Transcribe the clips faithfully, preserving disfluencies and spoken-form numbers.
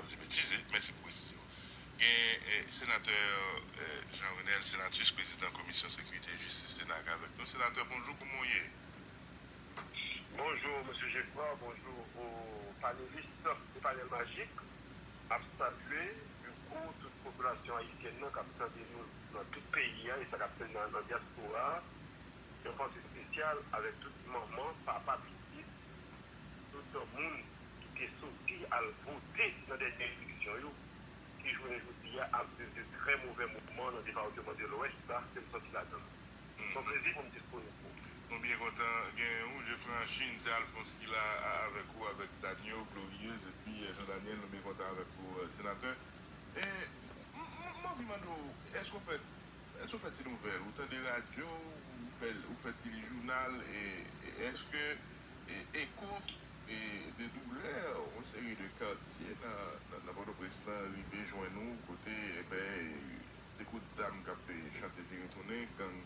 Di betize, mèsi pou presizyon. Gen eh, senatè eh, Jean Renel Senatus, prezidan Komisyon Sekirite e Jistis Sena k avèk nou. Senatè, bonjou, kòman w ye? Bonjou, mesye Geffrard, bonjou aux panélistes de Panel Magique. M ap salye, dikou, tout popilasyon ayisyèn nan k ap tande nou nan tout peyi a e sa k ap fèt nan, nan dyaspora a. Yon panse espesyal avèk tout manman, papa, pitit, tout moun ki te soti al vote nan dènye eleksyon yo, ki jounen jodi a ap viv de trè movè moman nan depatman de Lwès la ke m sòti ladan l. Se yon plezi pou m disponib pou ou. Nou byen kontan gen ou, Jeffrey Anchine, se Alphonse ki la avèk ou, avèk Danio, Glorieuse, epi Jean Daniel, nou byen kontan avèk ou, senatè. E m anvi mande w, èske w fè Èske w fè ti nouvèl, ou tande radyo, ou fè, ou fè ti jounal, e, e èske e, eko e, de doulè yon seri de katye nan, nan, nan Pòtoprens lan rive jwenn ou kote, enben, e, se kout zam k ap chante jere tounen, gang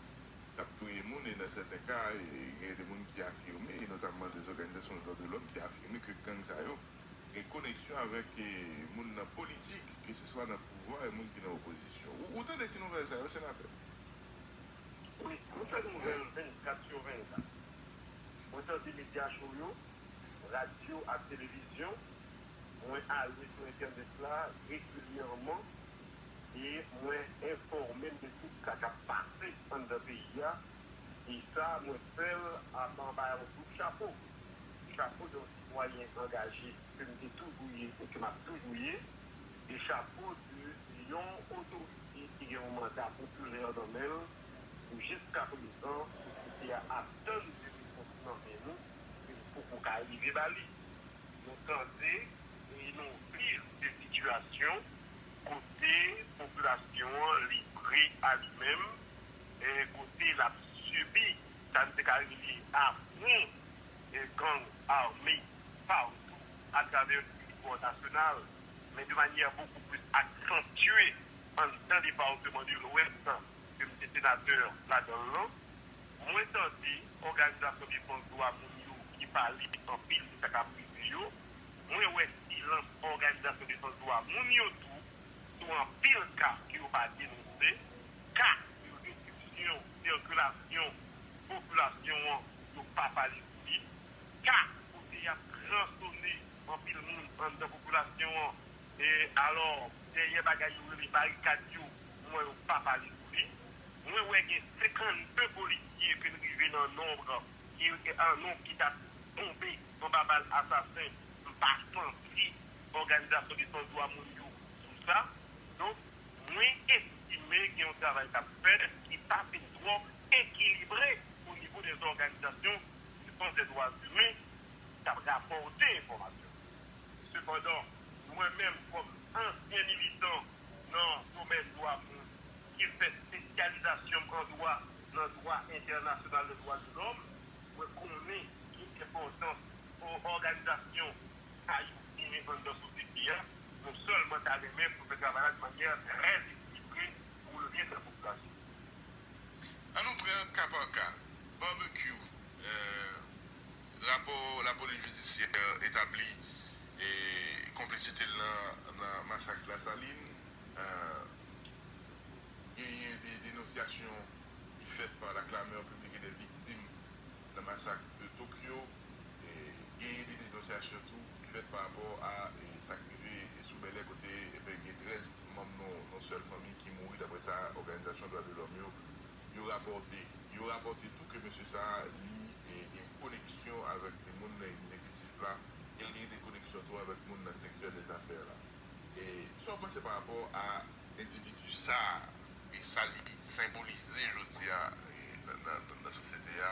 k ap touye moun, e nan sèten ka, e, gen de moun ki afime, e notamman de zòganizasyon dwa de lòm ki afime ke gang sa yo gen koneksyon avèk moun nan politik, keseswa nan pouvwa e moun ki nan opozisyon. Ou, ou tande ti nouvèl sa yo, senatè? Wi, mwen fè nouvèl vennkat sou vennkat. Mwen tande medya cho yo, radyo ak televizyon. Mwen ale sou entènèt la regilyèman e mwen enfòme m de tout sa k ap pase anndan peyi a. E sa, mwen fè l anba yon kout chapo. Chapo de yon sitwayen angaje ke m te toujou ye e ke m ap toujou ye. E chapo de yon otorite ki gen yon manda popilè nan men l pou jiska prezan sosyete a ap tann de repons nan men nou ke nou poko ka rive ba li. Nou tande e nou viv de sitiyasyon kote popilasyon an livre a li menm, e kote l ap sibi sa n te ka rele afwon e gang ame patou atravè teritwa nasyonal, men de manyè bokou plis aksantye anndan depatman de Lwès ke m te senatè ladan l lan. Mwen tande òganizasyon defans dwa moun yo ki pale anpil de sa k ap rive yo. Mwen wè silans òganizasyon defans dwa moun yo tou sou anpil ka ke yo pa denonse, ka de restriksyon sikilasyon popilasyon an yo pa pale sou li, ka kote y ap ransone anpil moun anndan popilasyon an, e alò dèyè bagay yo rele barikad yo, mwen wè yo pa pale sou li. Mwen wè gen senkannde polisye ke n rive nan nonb ki an nonb ki t ap tonbe anba bal asasen, m pa santi òganizasyon defans dwa moun yo sou sa. Donk, mwen estime gen yon travay k ap fèt ki pa fin twò ekilibre o nivo dè zòganizasyon defans dè dwa imen k ap rapòte enfòmasyon. Sepandan, mwen menm kòm ansyen militan nan domèn dwa moun ki fè espesyalizasyon m an dwa nan dwa entènasyonal de dwa de lòm, mwen konnen ki enpòtans òganizasyon sa yo genyen anndan sosyete a, nou sèlman ta renmen pou fè travay la de manyè trè ekilibre pou le byennèt popilasyon. An nou pran ka pa ka. Barbecue, rapò lapolis jidisyè etabli konplisite l nan masak Lasalin. Genyen de denonsyasyon ki fèt pa la clameur publique et des victimes nan masak de Tokyo. Genyen de denonsyasyon tou ki fèt pa rapò a sa k rive sou Bèlè kote gen trèz manm yon sèl fanmi ki mouri, daprè sa òganizasyon dwa de lòm yo yo rapòte. Yo rapòte tou ke mesye sa a li gen koneksyon avèk de moun nan egzekitif la e l gen de koneksyon tou avèk moun nan sektè dèzafè la. E sa w panse pa rapò a endividi sa a e sa li senbolize jodi a nan sosyete a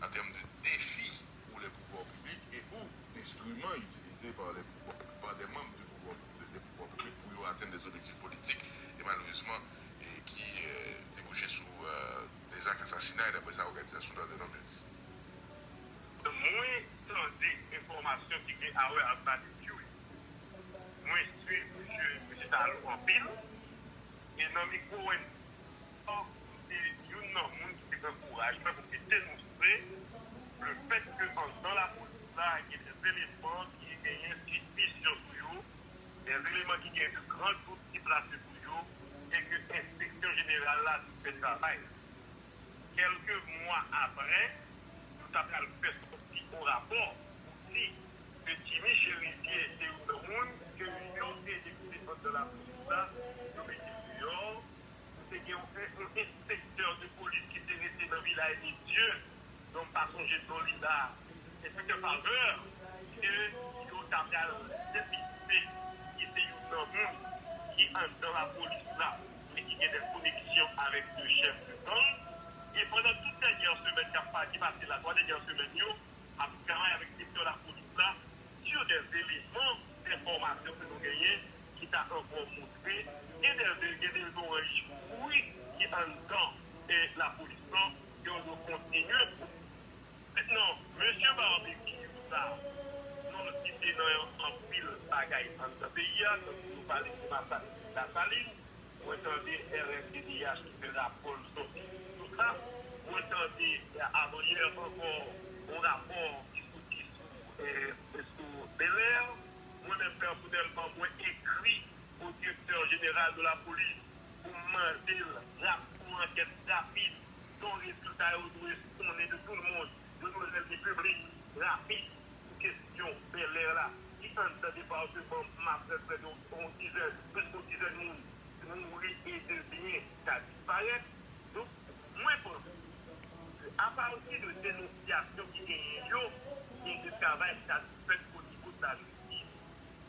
an tèm de defi pou le pouvwa piblik e ou enstriman itilize pa le pouvwa pa de manm de pouvwa de pouvwa piblik pou yo atenn de zobjektif politik e malerezman e ki debouche sou de zak asasinay daprè sa òganizasyon dwa de lòm yo di. Mwen tande enfòmasyon ki gen a wè ak Barbecue. Mwen swiv mesye Talo anpil. E nan mikwo Wendy, se youn nan moun ki te pran kouraj mwen pou m te denonse lefèt ke anndan lapolis la gen de eleman ki genyen sispisyon sou yo Dè eleman ki gen de gran dout ki plase sou yo, se ke enspektè jeneral la te fè travay. Kèlke mwa apre, yo ta pral fè sòti yon rapò pou di ke Jimmy Chérizier se youn nan moun ke yo te ede kite anndan lapolis la, yo mete deyò, nou te gen yon, yon enspektè de polis ki te rete nan Vilaj de Dye, non m pa sonje non li la, enspektè Favè, ke yo ta pral depiste ki se youn nan moun ki anndan lapolis la, e ki gen de koneksyon avèk de chèf de gang. E pandan tout dènyè semèn k ap pa-, ki pase la, twa dènyè semèn yo, ap travay avèk sektè lapolis la, sur des éléments d'information ke nou genyen ki ta ankò montre gen de, gen de zoranj pouri ki anndan e lapolis lan, ke yo kontinye pou. Mentnan, mesye Barbecue sa, nou site nan anpil bagay anndan peyi a, tankou nou pale de masak Lasalin, mwen tande R N D D H ki fè rapò l sòti sou sa. Mwen tande, eh, avanyè ankò, yon rapò ki soti sou, eh, sou Bèlè. Mwen menm pèsonèlman, mwen ekri o direktè jeneral de la polis pou m mande l rap-, yon ankèt rapid, dont rezilta yo dwe konnen de tout le monde, yo dwe rann li piblik rapid pou kesyon Bèlè la, ki anndan depatman m ap fè prè de yon dizèn, plis ke yon dizèn moun mouri e de byen ka disparèt. Donk, mwen panse ke apati de denonsyasyon ki genyen yo, gen de travay ki ta dwe fèt o nivo de lajistis.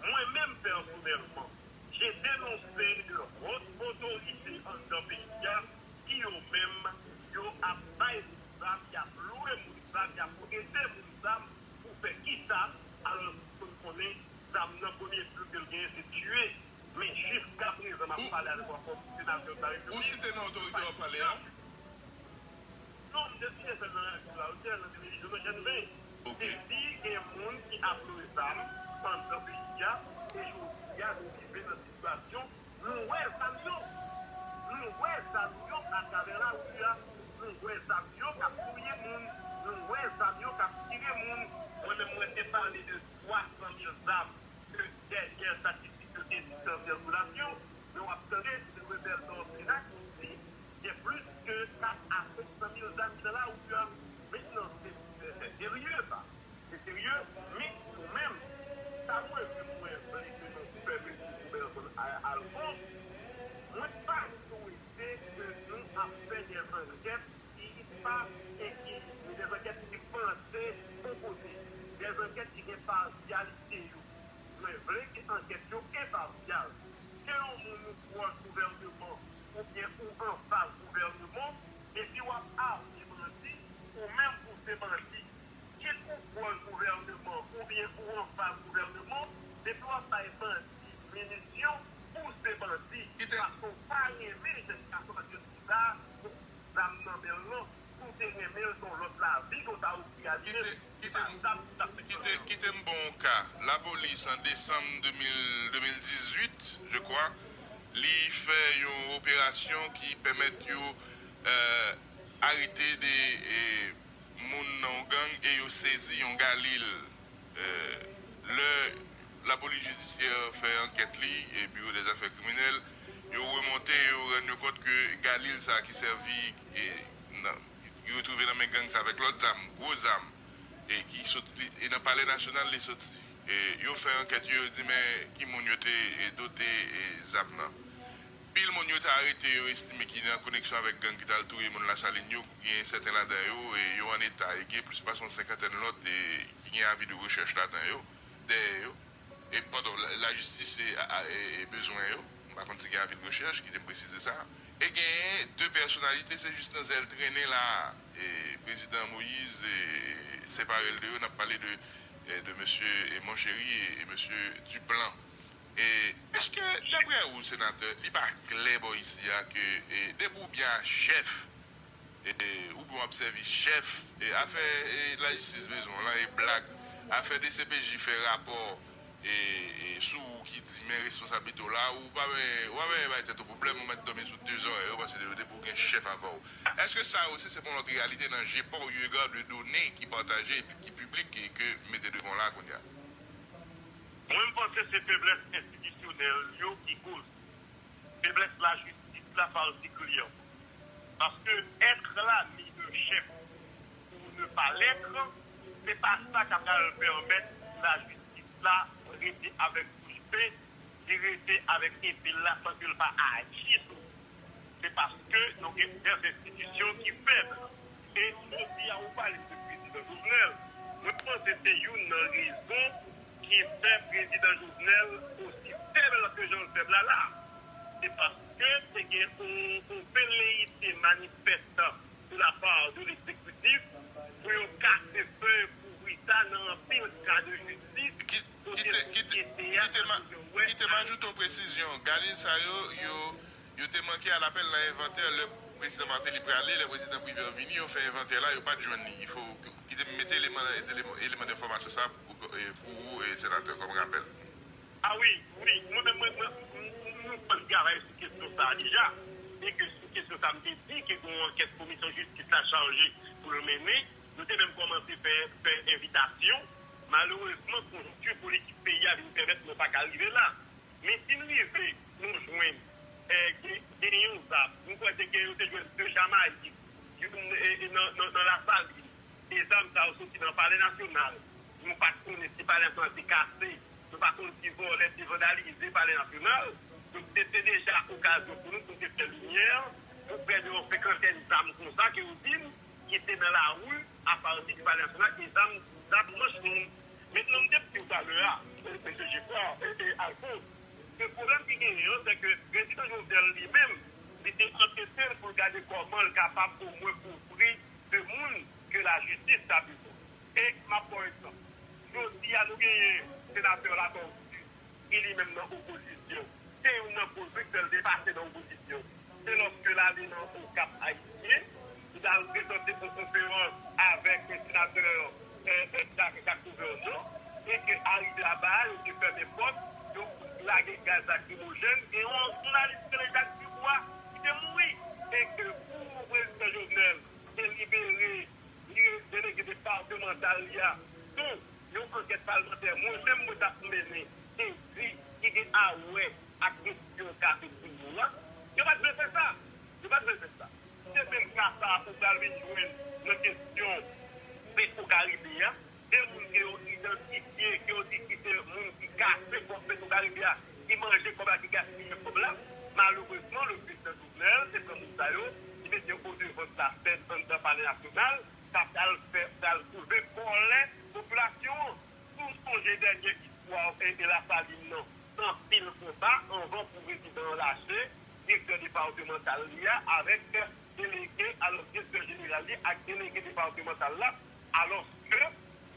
Mwen menm pèsonèlman, j'ai dénoncé de hautes autorités anndan peyi a ki yo menm, yo ap bay moun zam, y ap lwe moun zam, y ap prete moun zam pou fè kisa, alòske nou konnen zam nan premye bi ke l genyen se tiye. Men jiskaprezan m ap pale avè w ankò, senatè de la repiblik. Ou site non otorite w ap pale a? Non, m te siyen sèl nan radyo la, ou te nan televizyon nan Jènven. Ok. Te di gen moun ki ap lwe zam anndan peyi a, e jodi a nou rive nan sitiyasyon, nou wè zam yo. Nou wè zam yo atravè lari a. Nou wè zam yo k ap touye moun. Nou wè zam yo k ap tire moun. Mwen menm, mwen te pale de twa san mil zam ke dènyè estatistik yo te di nan sirkilasyon, men w ap tande rebèl nan Sena ki di gen plis ke kat a senk san mil zam ki nan lari a. Mentnan, se, se, se serye sa. Se serye, men nou menm, sa mwen menm mwen vle ke nou fè mesye Robertson Alphonse, mwen pa swete ke nou ap fè dè ankèt ki pa, e ki, men dè ankèt ki panse yon kote, dè ankèt ki gen pasyalite yo. Mwen vle ke ankèt yo enpasyal. Ke yon moun ou pwòch gouvèneman oubyen ou anfas gouvèneman, depi w ap arme bandi, ou menm ou se bandi. Kit ou pwòch gouvèneman oubyen ou anfas gouvèneman, depi w ap bay bandi minisyon, ou se bandi. Paske w pa renmen jan gason ak jèn fi sa a, zam nan men l lan, si w te renmen l, se yon lòt lavi ke w ta ofri a li menm. Kite, kite m, kite, kite m ba w yon ka. Lapolis, an desanm de mil, de mil dizuit, je crois, li fè yon operasyon ki pèmèt yo, euh, arete de, eh, moun nan yon gang e yo sezi yon galil. Eh, lè lapolis jidisyè fè ankèt li, e Biwo dèzafè kriminèl, yo remonte, yo rann yo kont ke galil sa ki sèvi, e, nan, yo retwouve nan men gang sa avèk lòt zam, gwo zam, e ki sot, li, e nan Palè Nasyonal li soti. E yo fè ankèt yo, yo di men ki moun yo te, e, dote, e, zam nan. Pil moun yo te arete, yo estime ki nan koneksyon avèk gang ki t al touye moun Lasalin yo, gen sèten ladan yo, e yo an eta, e gen plis pase yon senkantèn lòt, e ki gen avi de rechèch ladan yo, dèyè yo. E, padon, la, lajistis e, a, a, e, e bezwen yo. M pa konn si gen avi de rechèch, kite m presize sa. E genyen de pèsonalite, se jis nan zèl trennen la a. E prezidan Moïse, e, separe l de yo, n ap pale de, e, de mesye, e, Monchéry e, e mesye Duplan. E èske, daprè ou, senatè, li pa klè bò isi a ke, e, depi w byen a chèf, e, oubyen w ap sèvi chèf, e, afè, e, lajistis bezwen w lan, e blag, afè D C P J fè rapò, e, e, sou ou ki di men responsablite w la, ou pa ben, ou pa ben bay tèt ou pwoblèm, ou mèt dòmi sou de zòrèy ou, paske depi w gen chèf avè w. Èske sa osi se pa yon lòt reyalite nan je pa w, eu égard de done ki pataje epi ki piblik e ke mete devan w la kounye a? Mwen, m panse se feblès enstitisyonèl yo ki koz feblès lajistis la patikilyèman. Paske être l'ami d'un chef ou ne pas l'être, se pa sa k ap pral pèmèt lajistis la rete avèk bouch be, li rete avèk epe l la san ke l pa aji sou li. Se paske nou gen dè enstitisyon ki fèb. E jodi a, ou pale de prezidan Jovenel. Mwen panse se youn nan rezon ki fè prezidan Jovenel osi fèb ke jan l fèb la la. Se paske te gen yon, yon veleyite manifès de la part de l'exécutif pou yo kase fèy kouvri sa nan anpil ka de jistis. Ki, kote kite, kite, sosyete a kite, ma, kite m ajoute yon presizyon. Galil sa yo, yo, yo te manke a lapèl nan envantè lè prezidan Martelly prale, lè prezidan Privert vini, yo fè envantè la, yo pa t jwenn li. Il faut que, kite m mete eleman, eleman, eleman enfòmasyon sa pou, e, pou ou, e, senatè, kòm rapèl. A wi, wi. Mwen menm, mwen, mwen, m, m, m konn travay sou kesyon sa a deja. E ke sou kesyon sa a, m te di ke gen yon ankèt komisyon jistis la chaje pou l mennen. Nou te menm kòmanse fè, fè envitasyon. Malerezman, konjonkti politik peyi a vin pèmèt nou pa ka rive la. Men si n rive, nou jwenn, e, gen, gen yon zam. M kwè se gen, yo te jwenn de Jamayik, youn, e, e, nan, nan, nan Lasalin. E zam sa yo soti nan Palè Nasyonal. Nou pa t konnen si Palè Nasyonal te kase. Nou pa konn si vòlè te vandalize Palè Nasyonal. Donk, se te deja okazyon pou nou, pou nou te fè limyè, pou prè de yon senkantèn zam konsa ke yo di n, ki te nan lari, apati de Palè Nasyonal, e zam, zam manch long. Mentnan, m te di w talè a, e, mesye Geffrard, e, e, Alphonse, ke pwoblèm ki genyen an, se ke prezidan Jovenel li menm, li te ankyete l pou l gade kòman l kapab omwen kouvri de moun ke lajistis ta bezwen. E m ap ba w egzanp. Jodi a, nou genyen senatè Latortue, ki li menm nan opozisyon. Se youn nan koz wi k fè l te pase nan opozisyon. Se lòske l ale nan Okap Ayisyen, li t al prezante yon konferans avèk senatè, e, e, Jacques, Jacques Gouverneur, e ke arive laba a, yo te fèmen pòt, yo lage gaz lakrimojèn, e yon jounalis ki rele Jacques Dubois, ki te mouri, e ke pou prezidan Jovenel te libere li delege depatmantal li a sou yon ankèt palmantè mwen menm mwen t ap mennen, te di ki gen a wè ak kesyon kafeterya a. Yo pa t vle fè sa. Yo pa t vle fè sa. Se menm ka sa a ou pral vin jwenn nan kesyon Petwokaribe a. De moun ke yo idantifye, ke yo di ki se moun ki kase kòb Petwokaribe a, ki manje kòb la, ki gaspiye kòb la. Malerezman, le prezidan Jovenel te pran moun sa yo, li mete yo odevan de la sèn anndan Palè Nasyonal, sa pral fè, pral soulve kòlè popilasyon an. Si w sonje dènye istwa, e, e Lasalin nan, se anpil konba anvan pou prezidan an lache direktè depatmantal li a avèk delege, alò direktè jeneral li ak delege depatmantal la, alòske,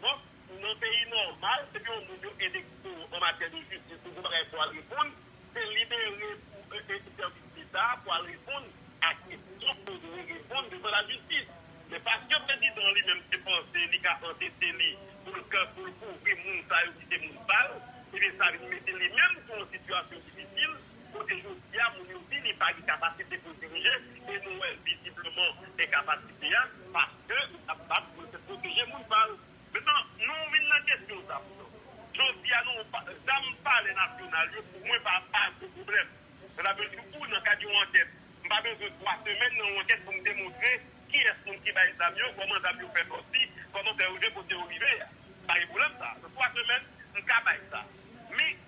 bon, nan peyi nòmal, depi yon moun yo endekse w an matyè de jistis, ou gon bagay pou al reponn, se libere pou, e, e, sèvis leta pou al reponn a kesyon ke w dwe reponn devan lajistis. Men paske prezidan an li menm te panse li ka antete li pou l ka, pou l kouvri moun sa yo ki se moun pa l, ebyen sa vin mete li menm sou yon sitiyasyon difisil, kote jodi a moun yo di li pa gen kapasite pou l dirije, e nou wè vizibleman enkapasite a, paske li ap bat pou l te pwoteje moun pa l. Mentnan, nou vin nan kesyon zam nan. Jodi a, nou pa, zam Palè Nasyonal yo, pou mwen, pa, pa gwo pwoblèm. Nan lamezi ou nan kad yon ankèt, m pa bezwen twa semèn nan yon ankèt pou m demontre kiyès moun ki bay zam yo, kòman zam yo fè sòti, kòman fè yo rive kote yo rive a. Pa gen pwoblèm sa. Nan twa semèn, m ka bay sa. Men,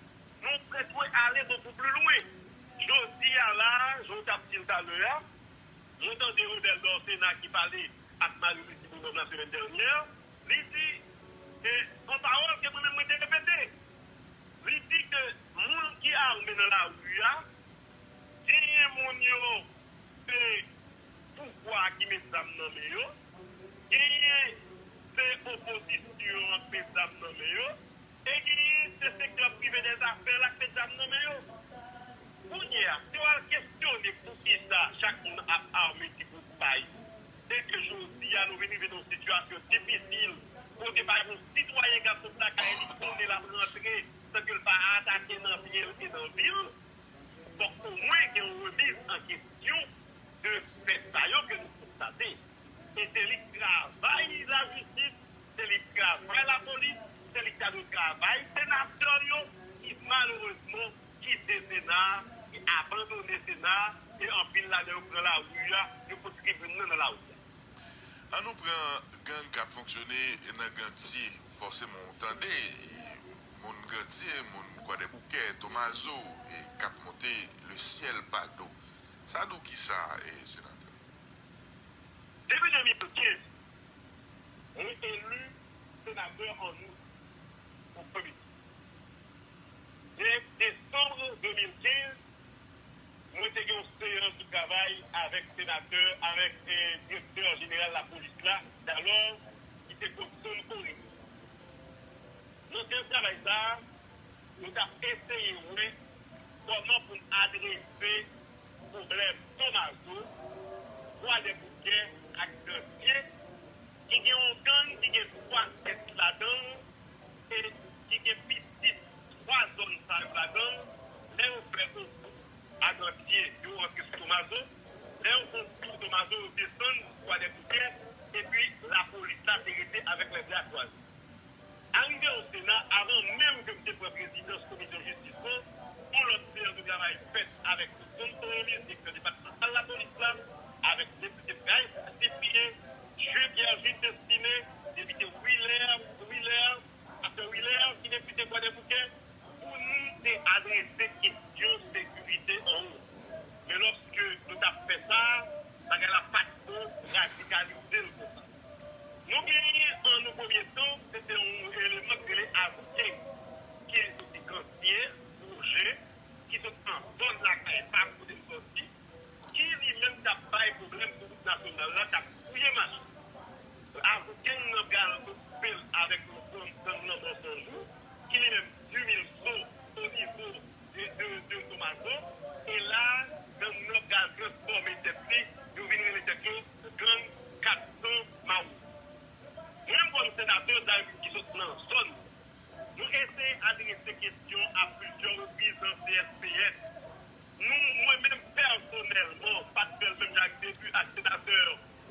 nou bezwen ale bokou pli lwen. Jodi a la, jan w t ap di l talè a, mwen tande Rebelle Dorcéna ki pale ak Marie Lucie Bonhomme la semaine dernière, li di, e, yon pawòl ke mwen menm mwen te repete. Li di ke moun ki ame nan lari a, genyen moun yo se pouvwa a ki met zam nan men yo, genyen se opozisyon an k met zam nan men yo, e genyen se sektè prive dèzafè la k met zam nan men yo. Kounye a, si w al kesyone poukisa chak moun ap ame ti gwoup pa yo, e ke jodi a nou vin rive nan yon sitiyasyon difisil, kote pa gen yon sitwayen k ap sot lakay li konnen l ap rantre san ke l pa atake nan pye l e nan vi l, fòk omwen gen yon remiz an kesyon de fè sa yo ke nou konstate. E se li k travay lajistis, se li k travay lapolis, Se li ki ta dwe travay. Senatè yo ki malerezman kite Sena, ki abandone Sena, e anpil ladan yo pran lari a, yo fout tribin nan nan lari a. An nou pran gang k ap fonksyone nan Gantye. Fòseman, w tande moun Gantye, moun Kwadèboukè, Tomazo, e k ap monte le syèl pa do. Sa di w kisa, e, senatè? Depi de mil kenz, mwen eli senatè an out, o komite. De desanm de mil kenz, mwen te gen yon seyans de travay avèk senatè, avèk eh, direktè jeneral lapolis la, dalò, ki te Godson Origny. Nan seyans travay sa a, nou t ap eseye wè kòman pou n adrese pwoblèm Tomazo, Kwadèboukè ak Gantye, ki gen yon gang ki gen twa tèt ladan l, e ki gen pitit twa zòn sa yo ladan l, lè yo fè yon kou a Gantye, yo rantre sou Tomazo, lè yo fè yon kou Tomazo, yo desann Kwadèboukè, epi lapolis la te rete avèk lèzè a twa zòn. Arive o Sena, avan menm ke m te pran prezidans komisyon jistis lan, yon lòt seyans de travay fèt avèk Godson Origny, direktè depatmantal lapolis la, avèk depite Price Sipien, Jean Pierre Jules Destiné, depite Willer, Willer, pastè Willer, ki depite Kwadèboukè, pou nou te adrese kesyon sekirite anwo. Men lòske nou t ap fè sa, bagay la pa t ko radikalize l konsa. Nou genyen an nou premye tan, se te yon eleman ki rele Avoken, ki soti Gantye, Boje, ki soti nan zòn lakay pa m kote m soti, ki li menm t ap bay pwoblèm sou wout nasyonal la, t ap fouye machin. Avoken nan pral okipe l avèk yon gang, gang nan Bò San Jou, ki li menm di mil so o nivo de, de, de Tomazo, e la, gang nan pral transfòme tèt li, yo vin rele tèt yo gang kat san Mawouzo. Mwen menm kòm senatè Dayou ki sot nan zòn, nou eseye adrese kesyon a plizyè repriz nan C S P S. Nou, mwen menm pèsonèlman, pa t fè l menm jan ak depi ak senatè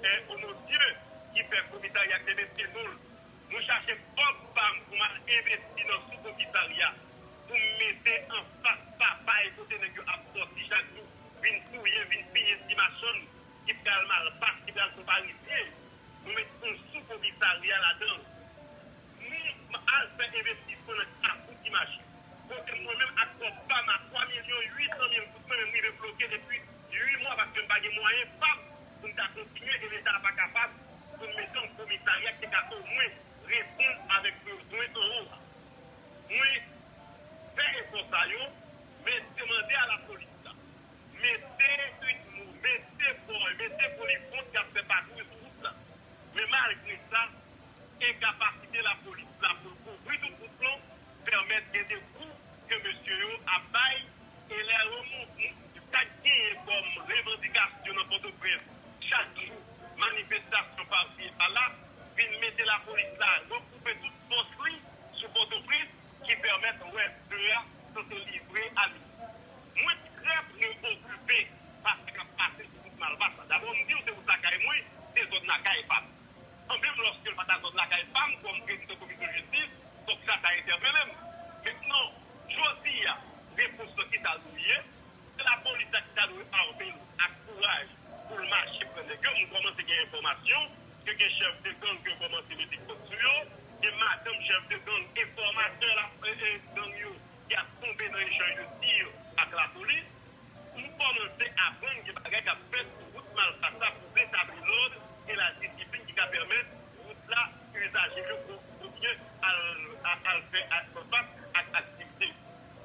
eh, Onodye ki fè komisarya Kenneth Kenol. Nou chache kòb pa m pou m al envesti nan sou komisarya pou m mete anfas papay kote nèg yo ap sòti chak jou vin fouye, vin piye ti machann ki pral Malpas, ki pral Fon Parizyen. Nou met yon sou komisarya ladan l. Nou al fè envestisman nan Kafou Ti Mache, kote mwen menm ak kòb pa m a twa milyon uit san mil goud, mwen menm rive bloke depi uit mwa paske m pa gen mwayen pa m pou m ta kontinye e Leta a pa kapab pou l mete yon komisarya ki te ka omwen reponn avèk bezwen anwo a. Mwen fè efò sa yo, men demande a lapolis la, mete UDMOU, mete bòy, mete Polifront k ap fè patwouy sou wout la. Men malgre sa, enkapasite lapolis la pou l kouvri tout wout lan pèmèt gen de kou ke mesye yo ap bay, e lè yo mou- mou- sa k genyen kòm revandikasyon nan Pòtoprens, chak jou, manifestasyon pasi e pala, vin mete lapolis la regwoupe tout fòs li sou Pòtoprens ki pèmèt rès de a sanse livre a li. Mwen trè preokipe pa sa k ap pase sou wout Malpas la. Dabò, m di w se wout lakay mwen, se zòn lakay pa m. An menm lòske l pa ta zòn lakay pa m kòm prezidan komisyon jistis, donk sa ta entèpele m. Mentnan, jodi a, repons lan kisa l dwe ye? Se lapolis la ki ta dwe ame l ak kouraj pou l mache pran nèg yo. M kòmanse gen enfòmasyon ke gen chèf de gang ke yo kòmanse mete kòd sou yo, gen madanm chèf de gang, enfòmatè la, eh, eh, gang yo ki ap tonbe nan echanj de tir ak lapolis. M kòmanse aprann gen bagay k ap fèt sou wout Malpas la pou retabli lòd e ladisiplin ki ka pèmèt wout la, izaje yo pou, pou byen al, a- al fè a- fè fas ak aktivite.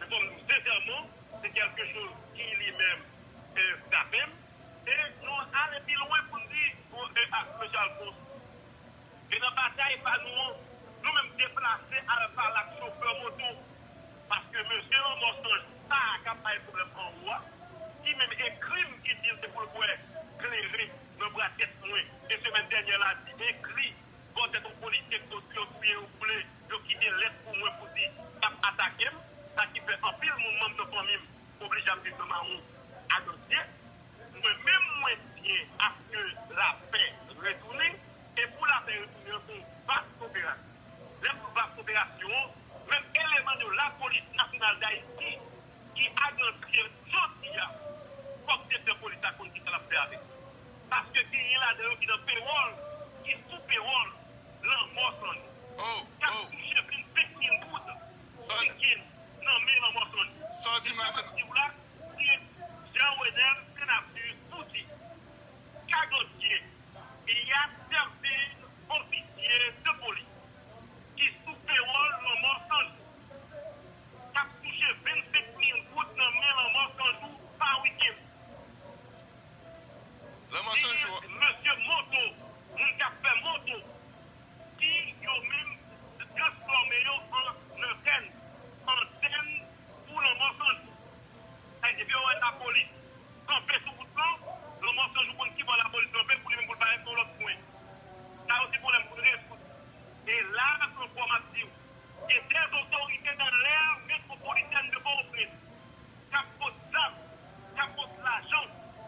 Men fò m di w sensèman, se kèlkechòz ki li menm eh, frape m. E nou ale pi lwen pou n di, pou, eh, ak mesye Alphonse, e nan batay pa nou an, nou menm deplase al pale ak chofè moto. Paske mesye Lanmò Sanj sa a k ap bay pwoblèm anwo a, ki menm ekri m, ki di l se pou l bwè kleren nan bra tèt mwen. E semèn dènyè la di ekri bò tèt yon polisye k soti yo touye yo boule, yo kite lèt pou mwen pou di y ap atake m, sa ki fè anpil moun manm nan fanmi m oblije ap viv nan mawon a Gantye. Mwen menm mwen byen aske lapè retounen, e pou lapè retounen an se yon vas operasyon. Lè pou l va operasyon an, menm eleman de Lapolis Nasyonal Dayiti ki agantre jodi a, fòk direktè polis la konn kisa l ap fè avè l. Paske genyen ladan yo ki nan pewòl, ki sou pewòl Lanmò San Jou, k ap touche vennsenk mil goud wikenn nan men Lanmò San Jou. Sa w di m la, se... Di w la, se Jean Renel Senatus Boudy, Kagotye, y a sèvis ofisye de polis ki sou pewòl Lanmò San Jou, k ap touche vennsenk mil goud nan men Lanmò San Jou pa wikenn. Lanmò San Jou. Mesye moto, moun k ap fè moto, ki yo menm transfòme yo an antèn, antèn pou Lanmò San Jou. Sa, depi yo wè lapolis kanpe sou wout lan, Lanmò San Jou konn ki bò lapolis kanpe pou li menm pou l parèt nan lòt kwen. Sa yo se pwoblèm pou l rezoud. E la ankò m ap di w, gen dè otorite nan lè metwopolitèn de Pòtoprens k ap pot zam, k ap pot lajan,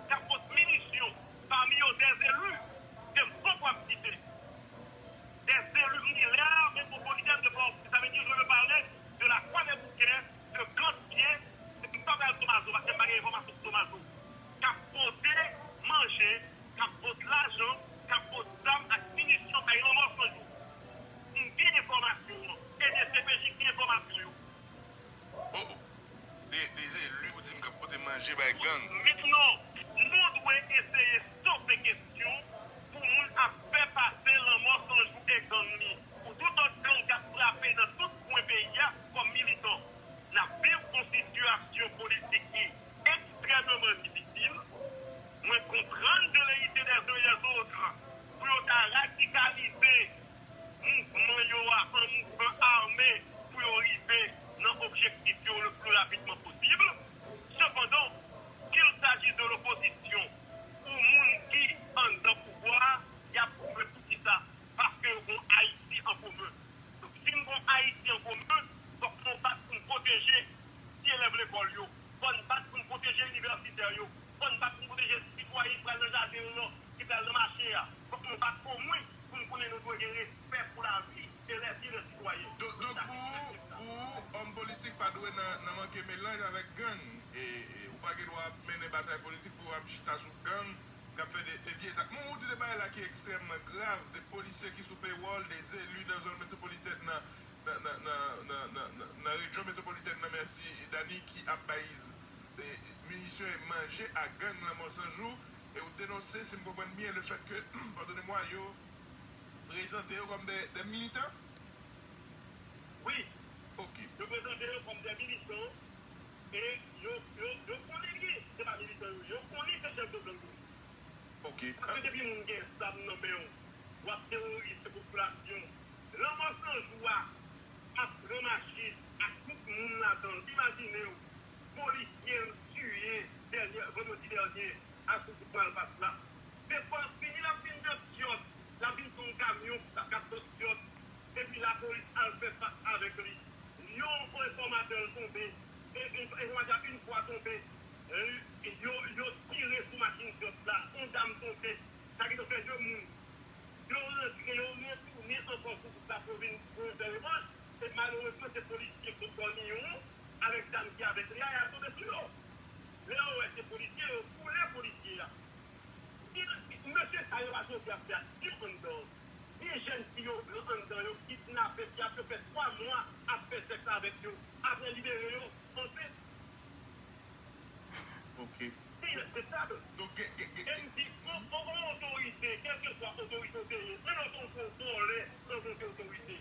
k ap pot minisyon, pami yo dè eli ke m poko ap site. Dè eli nan lè metwopolitèn de Pòtoprens, sa vle di je veux parler de la Kwadèboukè, de Gantye, m pa pral Tomazo, paske m pa gen enfòmasyon sou Tomazo, k ap pote manje, k ap pot lajan, k ap pot zam ak minisyon bay Lanmò San Jou. M gen enfòmasyon an, e D C P J gen enfòmasyon yo. Oh, oh. De, de zeli ou di m k ap pote manje bay gang. Men non, nou dwe eseye stope kesyon pou moun ap fè pase Lanmò San Jou e gang li, pou tout lòt gang k ap frape nan tout kwen peyi a kòm militan. N ap viv yon sitiyasyon politik ki ekstrèmeman difisil. Mwen konprann veleyite dèzèn dèzòt pou yo ta radikalize mouvman yo a an mouvman ame pou yo rive nan objektif yo le pli rapidman posib. Sepandan, qu'il s'agisse de l'opposition ou moun ki anndan pouvwa a, y ap pwouve poukisa. Paske yo gon Ayiti an komen. Donk, si n gon Ayiti an komen, fòk nou bat pou n pwoteje ti elèv lekòl yo. Fò n bat pou n pwoteje inivèsitè yo. Fò n bat pou n pwoteje sitwayen ki pral nan jaden yo an, ki pral nan mache a. Fòk nou bat omwen pou n konnen nou dwe gen respè pou lavi e lèvi lè sitwayen. Donk, donk pou ou, pou ou, òm politik pa dwe nan, nan manke melanj avèk gang. E, e ou pa gen dwa ap mennen batay politik pou w ap chita sou gang k ap fè de, de vye zak. Bon, ou di de bagay la ki ekstrèmman grav, de polisye ki sou pewòl, de zeli nan zòn metwopolitèn nan, nan, nan rejyon metwopolitèn nan, mèsi Dani, ki ap bay z-, z-, e, minisyon e manje a gang Lanmò San Jou, e ou denonse, si m konprann byen, lefètke, padone mwa, yo prezante yo kòm de, de militan? Wi. Ok. Yo prezante yo kòm de militan, e yo, yo, yo konnen byen se pa militan yo ye, yo konnen se chèf de gang yo ye. Ok. Paske depi moun gen zam nan men w, w ap teworize popilasyon. Lanmò San Jou a ap pran machin ak tout moun ladan l. Imajine w, polisye l tiye dènye, vandredi dènye, a sou wout Malpas la. Se pa fini, l ap vin nan kyòs, l ap vin sou yon kamyon, l ap kat sòt kyòs. Epi lapolis al fè fas avèk li. Yon enfòmatè l tonbe. E, e, enfòmatè a yon fwa tonbe, e, yo, yo tire sou machin kyòs la. Yon dam tonbe. Sa ki te fè de moun. Yo rantre, yo retounen ankò sou wout la pou yo vin, pou yo fè revanj. E malerezman, se polisye Claude Cornillon avèk dam ki avèk li a, y ap tonbe sou yo. Lè yo wè se polisye, yo boule polisye a. Mesye sa yo pa chonje ap fè aksyon anndan. Gen jèn fi yo pran anndan, yo kidnape fi a, ap fè twa mwa ap fè sèks avèk yo. Apre libere yo, anfèt. Ok. Se irespektab. Donk, gen, gen, gen, e m di, yon, yon, yon otorite, kèlkeswa otorite w te ye, menm lè w te yon gwo vòlè, anvan w te otorite.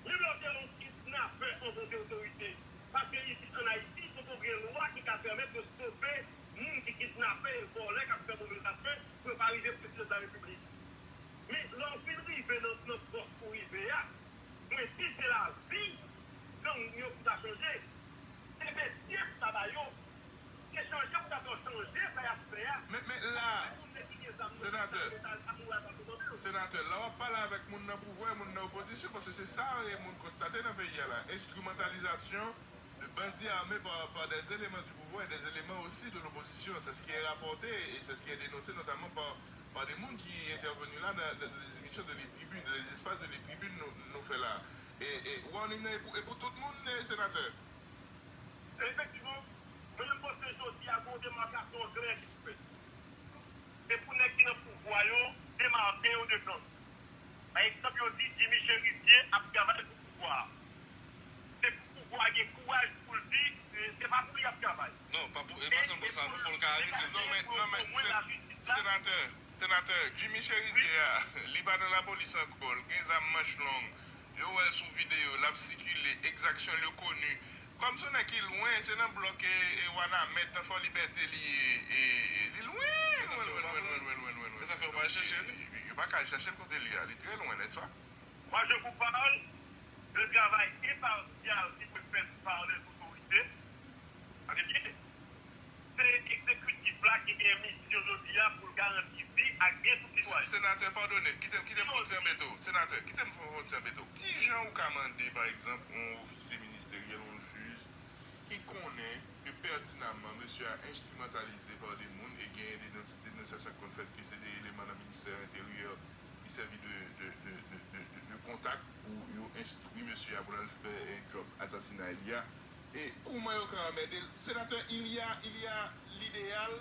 Menm lè w te yon kidnapè anvan w te otorite. Paske isit ann Ayiti, poko gen lwa ki ka pèmèt yo stope moun ki kidnapè e vòlè k ap fè move zafè pou yo pa rive prezidan de la repiblik. Men lè w fin rive nan, nan pòs ou rive a, mwen si se lavi gang yo pou ta chanje, se metye pou ta ba yo. Se chanje pou ta fè yo chanje sa y ap fè a. Men, men la, senatè, senatè, la w ap pale avèk moun nan pouvwa e moun nan opozisyon, paske se sa e moun konstate nan peyi a la. Enstrimantalizasyon de bandi ame pa, pa des éléments du pouvoir et des éléments aussi de l'opposition. C'est ce qui est rapporté et c'est ce qui est dénoncé notamment par, par des moun ki entèveni la dans, dans des émissions de Les Tribunes, dans les espaces de Les Tribunes nou, nou fè la. E, e, warning nan e pou, e pou tout moun, e, senatè. Efektivman, mwen menm panse jodi a gen yon demakasyon klè ki pou fèt. Se pou nèg ki nan pouvwa yo demake yo de gang. Pa egzanp, yo di Jimmy Chérizier ap travay pou pouvwa a. Se pou pouvwa a gen kouraj pou l di, e, se pa pou li y ap travay. Non, pa pou, e pa sèlman sa, non, fò l ka arete l tou, men, non, men, se, senatè, senatè, Jimmy Chérizier a, li pa nan lapolis ankò, l gen zam manch long, yo wè l sou videyo, l ap sikile, egzaksyon l yo koni. Kòm se yon nèg ki lwen, se nan blòk, e, e, Wanament, nan Fò Libète li ye, e, e, li lwen, lwen, lwen, lwen, lwen, lwen, lwen, lwen. Sa fè w pa al chèche l. Yo pa ka al chèche l kote li a, li trè lwen, nèspa? Moi, je vous parle de travail impartial qui peut être fait par les autorités. Tande byen, se egzekitif la ki gen misyon jodi a pou l garanti vi ak byen tout sitwayen. Senatè, padone m, kite m, kite m fè yon ti anbete w. Senatè, kite m fè yon ti anbete w. Kijan ou ka mande, pa egzanp, yon ofisye ministeryèl, yon jij, ki konnen ke pètinamman mesye a enstrimantalize pa de moun e genyen denons-, denonsyasyon k konn fèt ke se de eleman nan ministè enteryè ki sèvi de, de, de, de, de, de, de kontak pou yo enstwi mesye a pou l al fè, eh, djòb asasinay li a. E kouman yo ka anmède l? Senatè, il y a, il y a l'idéal,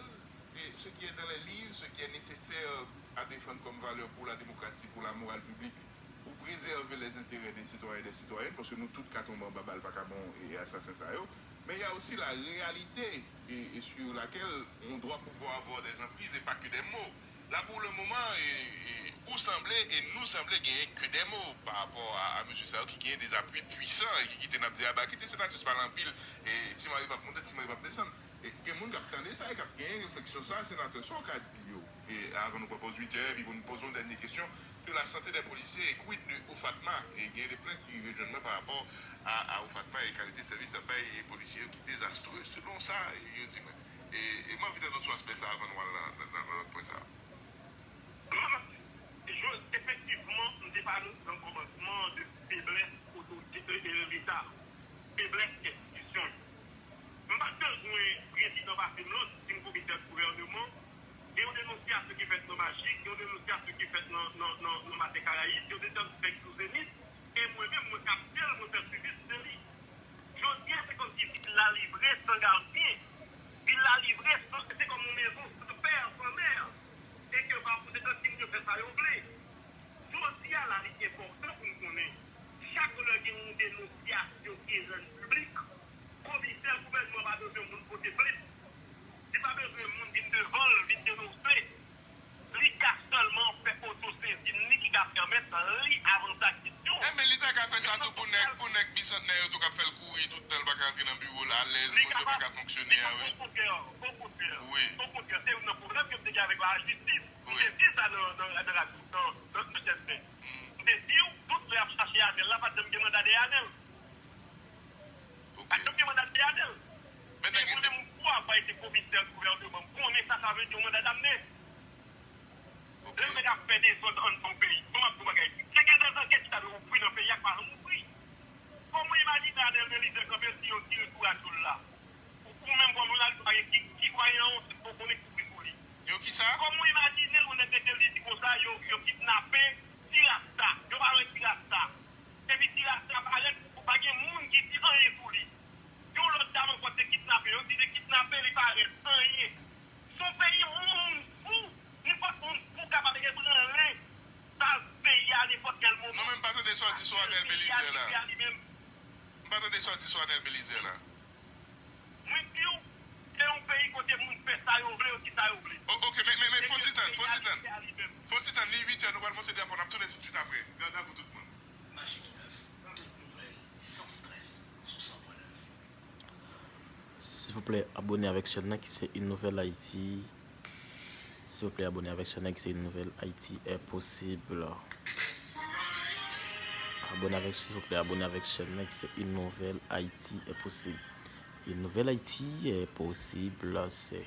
et ce qui est dans les livres, ce qui est nécessaire à défendre comme valeur pour la démocratie, pour la morale publique, pour préserver les intérêts des citoyens et des citoyennes, paske nou tout ka tonbe anba bal vakabon e asasen sa yo. Men y a aussi la réalité, et, et sur laquelle on doit pouvoir avoir des emprises et pas que des mots. La, pour le moment, e, e, ou sanble e nou sanble genyen ke de mo pa rapò a, a mesye sa yo ki genyen de apui pwisan e ki kite n ap di, "Aba, kite Senatus pale anpil, e Ti Mari p ap monte, Ti Mari p ap desann." E gen moun k ap tande sa e k ap genyen refleksyon sa, senatè, sa w ka di yo? E avan nou pran poz uit è, epi pou nou poze yon dènye kesyon, sur la santé des policiers, e quid de OFATMA? E genyen de plent ki rive jwenn mwen pa rapò a, a OFATMA e kalite sèvis y ap bay e polisye yo ki dezastre, selon sa yo di mwen. E, e m anvi tande w sou aspè sa avan nou al nan, nan, nan, nan lòt pwen sa. Mwen, jodi, efektivman, m te pale nan kòmansman de feblès otorite, e, e, Leta, feblès enstitisyon yo. M pa t bezwen prezidan pase m lòd, si m komisè gouvèneman, gen yon denonsyasyon ki fèt nan Majik, gen yon denonsyasyon ki fèt nan, nan, nan, nan Maten Karayib, gen yon denonsyasyon ki fèt sou Zenith, e mwen menm, mwen kapte l, mwen fè swivi de li. Jodi a, se kòmsi vil la livre san gadyen. Vil la livre san, se kòm yon mezon san pè, san mè. E ke pa pou se kantin yo fè sa yo vle. Jodi a la, li enpòtan pou n konnen, chak lè gen yon denonsyasyon ki rann piblik, komisè gouvènman pa bezwen moun pote plent. Li pa bezwen moun vin devan l, vin denonse. Li ka sèlman fè otosesin li ki ka pèmèt li avanse ak kesyon. Enben, li ta ka fè sa tou pou nèg, pou nèg bisantnè yo tou k ap fè l kouri tout tan, l pa ka antre nan biwo l alèz, moun yo pa ka fonksyone a, wi. Okontrè, okontrè, okontrè, se youn nan pwoblèm ke m te gen avèk lajistis. M te di sa nan, nan, nan radyo, nan, nan, nan chèn mwen. M te di w, tout lè y ap chache Anèl la, pa t janm gen manda dèyè Anèl. Pa t janm gen manda dèyè Anèl. Men mwen menm, m pou ap bay te komisè gouvèneman, m konnen sa sa vle di yon manda damne. Lè nèg ap fè dezòd anndan yon peyi, bon, m ap di yon bagay, se gen de zankèt ki ta dwe ouvri nan peyi a, ki pa janm ouvri. Kòman w imajine Anèl Belizaire kanpe si yo tire sou radyo l la? Ou, ou menm kòm jounalis, ou pa gen ki, ki kwayan ou, ou konnen ki kouvri sou li. Yo ki sa? Kòman w imajine yon nèg rete li di konsa, yo, yo kidnape Ti Rasta, yo pa wè Ti Rasta. Epi Ti Rasta parèt, pa gen moun ki di anyen sou li. Yon lòt dam ankò te kidnape, yo di te kidnape, li parèt, anyen. Se yon peyi moun fou, nenpòt moun fou kapab ebranle baz peyi a nenpòt kèl moman. Non, men m pa tande sa w di sou Anèl Belizaire la. M pa tande sa w di sou Anèl Belizaire la. Mwen di w, se yon peyi kote moun fè sa yo vle, yo di sa yo vle. O-, ok, men, men, men, fon ti tann, fon ti tann. Fon ti tann, li uit è, nou pral monte drapo, n ap tounen toutswit apre. Gad avou tout moun. Majik nèf, tout nouvèl, san strès, sou san pwen nèf. Silvouplè, abone avèk chèn nan ki se Une Nouvelle Haïti. Silvouplè, abone avèk chèn nan ki se Une Nouvelle Haïti est possible. Abone avèk, silvouplè, abone avèk chèn nan ki se Une Nouvelle Haïti est possible. Une Nouvelle Haïti est possible, se